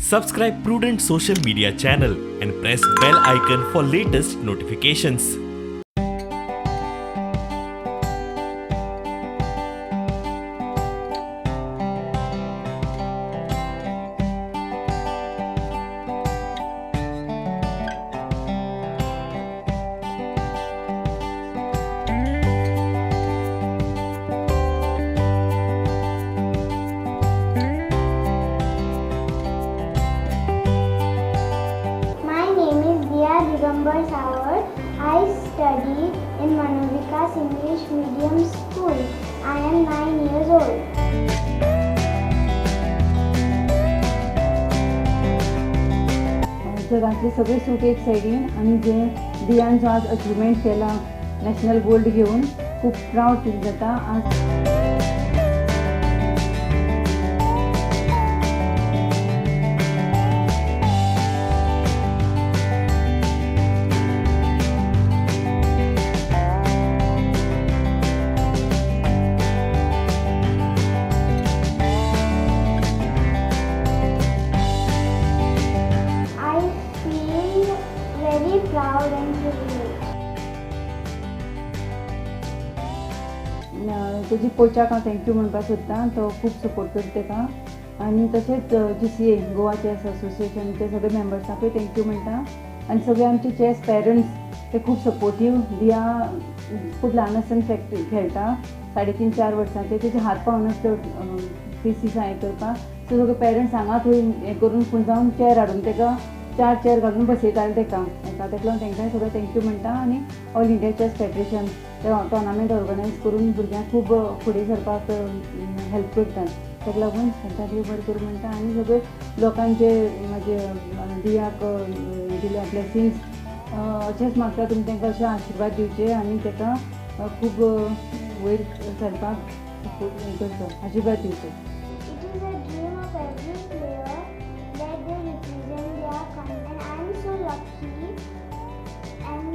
Subscribe Prudent social media channel and press bell icon for latest notifications. I study in Manovikas English Medium School. I am 9 years old. जगांतले सगळे सूट एक सायडीन आनी जे दियान जो आज achievement केला national gold घेवन खूब प्रावड फील जाता. आज Very proud and privileged. तेजी कोचाक हांव thank you म्हणपाक सोदता, तो खूब सपोर्ट करता तेका. आनी तशेंच GCA Goa chess असोसिएशनचे सगळे मेंबर्सांकूय thank you म्हणटा. आनी सगळे आमचे चॅस पेरंट्स ते खूब सपोर्टीव. दिया खूब ल्हान आसतना फॅक्टरी खेळटा, 3.5-4 वर्सांचे, तेजे हात पावनासलो पीसीस हें करपाक. सो सगळे पेरंट्स हांगा थंय हें करून पुंजावन चॅर हाडून तेका 4 चेर घालून बसयताले तेका. तेका लागून तांकां सगळें thank you म्हणटा. आनी ऑल इंडिया चॅस फेडरेशन ते टोर्नामेंट ऑर्गनायज करून भुरग्यांक खूब फुडें सरपाक हेल्प करतात, ताका लागून तांकां देव बरें करूं म्हणटा. आनी सगळे लोकांचे म्हाजे दियाक दिल्या ब्लेसिंग्स अशेंच मागता, तुमी तांकां अशें आशिर्वाद दिवचे आनी ताका खूब वयर सरपाक हें करचो, आशिर्वाद दिवचे. It is a dream of every player that they represent their country, and I am so lucky and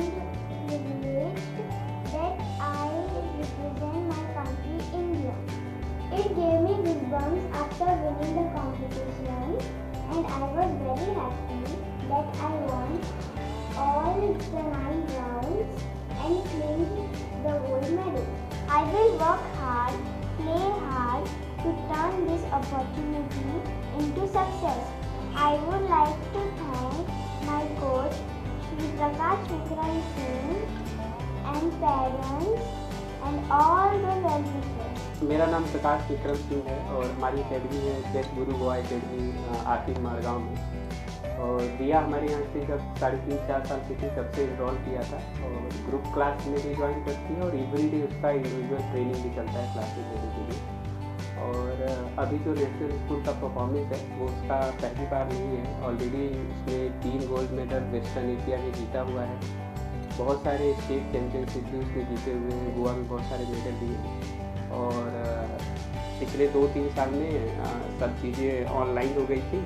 privileged that I represent my country, India. It gave me goosebumps after winning the competition, and I was very happy that I won all the 9 rounds and claimed the gold medal. I will work hard, play hard to turn this opportunity into success. I would like to thank my coach Shri Prakash Vikram Singh and parents and all the well-wishers. मेरा नाम प्रकाश विक्रम सिंह है और हमारी academy है chess गुरु Goa academy Aqib Margao में. और दिया हमारे यहाँ से जब 3.5-4 साल की थी तब से इनरोल किया था और ग्रुप क्लास में भी ज्वाइन करती है और एवरी डे उसका इंडिविजुअल ट्रेनिंग भी चलता है क्लासेस लेने के लिए. और अभी जो नेशनल स्कूल का परफॉर्मेंस है वो उसका पहली बार नहीं है, ऑलरेडी उसने 3 गोल्ड मेडल वेस्टर्न एशिया में जीता हुआ है, बहुत सारे स्टेट चैम्पियनशिप भी उसने जीते हुए हैं, गोवा में बहुत सारे मेडल लिए हैं. और पिछले 2-3 साल में सब चीज़ें ऑनलाइन हो गई थी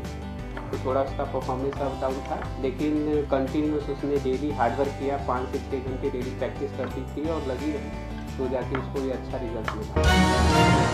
तो थोड़ा उसका परफॉर्मेंस अप डाउन था, लेकिन कंटिन्यूस उसने डेली हार्डवर्क किया, 5 से 6 घंटे डेली प्रैक्टिस करती थी और लगी रही, तो जाके उसको ये अच्छा रिजल्ट मिला.